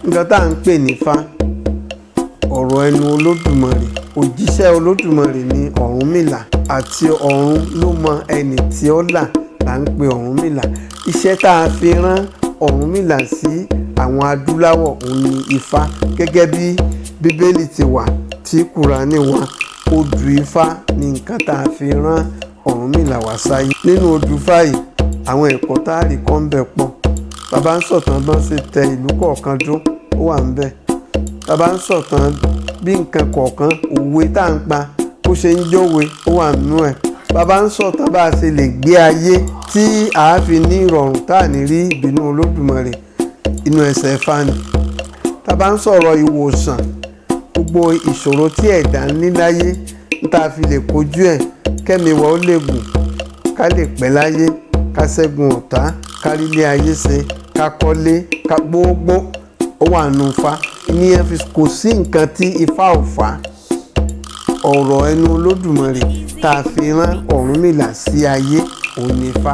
Nǹkan tá à ń pè ní Ifá, ọ̀rọ̀ ẹnu Olódùmarè, òjíṣẹ́ Olódùmarè ní Ọ̀rúnmìlà, àti ọ̀run ló mọ ẹni tí ó là là ń pe Ọ̀rúnmìlà. Iṣẹ́ tá a fi rán Ọ̀rúnmìlà sí àwọn adúláwọ̀ òun ni Ifá. Gẹ́gẹ́ bí Bíbélì ti wà, tí Kùránì wà, odù Ifá ni nǹkan tá a fi rán Ọ̀rúnmìlà wá sáyé. Nínú odù Ifá yìí, àwọn ẹ̀kọ́ tá a rí kọ́ ń bẹ̀ pọ̀. Bàbá ń sọ̀tàn bọ́n ṣe tẹ ìlú kọ̀ọ̀kan dún, ó wà ń bẹ̀. Bàbá ń sọ̀tàn bí nǹkan kọ̀ọ̀kan, òwe tá à ń pa bó ṣe ń jówe, ó wà nínú ẹ̀. Bàbá ń sọ̀tàn bá a ṣe lè gbé ayé tí a fi ní ìrọ̀rùn, tá à ní rí ìbínú Olódùmarè, inú ẹsẹ̀ Ifá ni. Tá bá ń sọ̀rọ̀ ìwòsàn, gbogbo ìṣòro tí ẹ̀dá ń ní láyé, tá a fi lè kojú ẹ̀, kẹ́mi wa ó lè gùn, ká lè pẹ́ láyé, ká ṣẹ́gun ọ̀tá, ká rí ilé ayé ṣe, ká kọ́lé, ká gbogbo, ó wà nù Ifá. Ní ẹ fi kò sí nǹkan tí Ifá ò fà á. Ọ̀rọ̀ ẹnu Olódùmarè tá a fi rán Ọ̀rúnmìlà sí ayé òun ni Ifá.